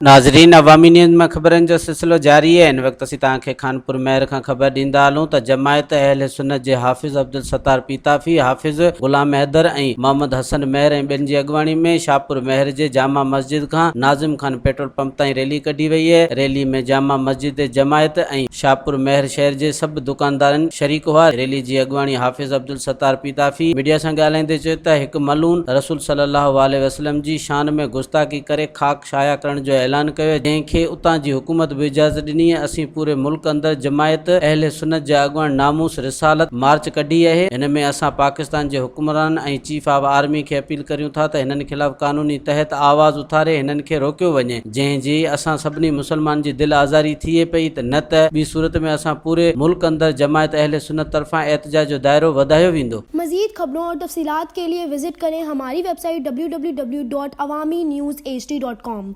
ناظرين عوامي نيوز مان خبرن جو سلسلو جاري آهي هن وقت اسين توهان کي خانپور مهر کان خبر ڏيندا هلون ته جماعت اهل سنت جي حافظ عبدالستار پيتافي، حافظ غلام حيدر ۽ محمد حسن مهر ۽ ٻين جي اڳواڻي ۾ شاهپور مهر جي جامع مسجد کان ناظم خان پيٽرول پمپ تائين ريلي ڪڍي وئي آهي ريلي ۾ جامع مسجد جماعت ۽ شاهپور مهر شهر جي سڀ دڪاندارن شريڪ هئا ريلي جي اڳواڻي حافظ عبدالستار پيتافي ميڊيا سان ڳالهائيندي چيو ته هڪ ملعون رسول صلي الله عليه وسلم جي شان ۾ گستاخي ڪري خاڪ شايع ڪرڻ جو اعلان ڪيو جنهن کي اتان جي حڪومت به اجازت ڏني ۽ اسين پوري ملڪ اندر جماعت اهل سنت جا اڳواڻ ناموس رسالت مارچ ڪڍي اهي هن ۾ اسان پاڪستان جي حڪمرانن ۽ چيف آف آرمي کي اپيل ڪريون ٿا ته هنن خلاف قانوني تحت آواز اٿاري هنن کي روڪيو وڃي جنهن جي اسان سڀني مسلمانن جي دل آزاري ٿئي پئي ته نه ته ٻي صورت ۾ اسان پوري ملڪ اندر جماعت اهل سنت طرفان احتجاج جو دائرو وڌايو ويندو. مزيد خبرون اور تفصيلات کے لئے وزٽ ڪرين ھماري web site www.awamiNewsHD.com.